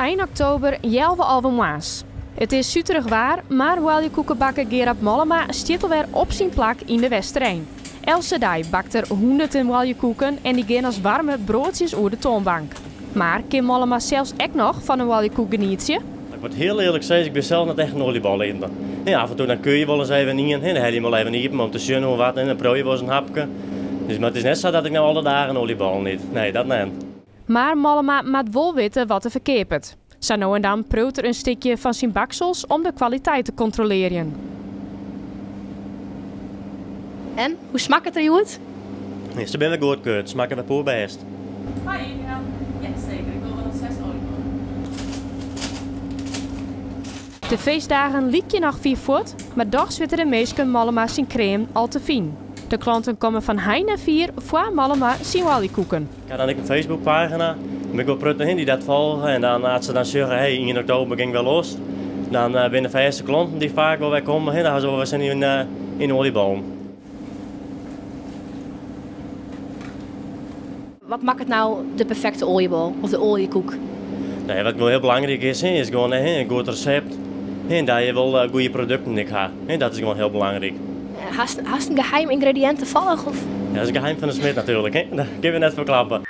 Ein oktober, healwei alven moarns. It is suterich waar, mar oaljekoekebakker Gerard Mollema stiet alwer op syn plak yn De Westereen. Eltse dei bakt er hûnderten oaljekoeken en dy gean as waarme broadsjes oer de toanbank. Mar kin Mollema sels ek noch fan in oaljekoek genietsje? Ik moat hiel earlik sizze, ik bin sels net echt in oaljebolleter. Ja, af en toe dan kun je wol ris even ien, dan helje je him wol even iepen om te sjen hoe wat en dan proef je wol ris in hapke. Dus, mar it is net sa dat ik no alle dagen oaljebollen yt. Nee, dat net. Mar Mollema moat wol witte wat er ferkeapet. Sa no en dan priuwt er in stikje fan syn baksels om de kwaliteit te kontrolearjen. En, hoe smakket er hjoed? Ja, se binne wer goed keurd, smakke wer poerbêst. Hoi, ja seker, ik wol wol seis oliebollen. De feestdagen lykje noch fier fuort, mar dochs witte de minsken Mollema syn kream al te finen. De klanten komme fan hein en fier foar Mollema syn oaljekoeken. Ik ha dan ek in Facebookpagina, dêr bin ik wol protte hin dy't dat folge en dan as se dan sjogge, hey, ien oktober gean ik wer los, dan binne de fêste klanten dy't faak wol wer komme, dan ha se wol wer sin yn oaljebollen. Wat makket no de perfekte oaljebol of de oaljekoek? Nee, wat gewoan hiel belangryk is, is gewoan in goed resept en dat je wol goede produkten ek ha. Dat is gewoan hiel belangryk. Hast in geheim yngrediïnt tafallich? Of? Ja, dat is it geheim fan de smid natuerlik. Dat kinne we net ferklappe.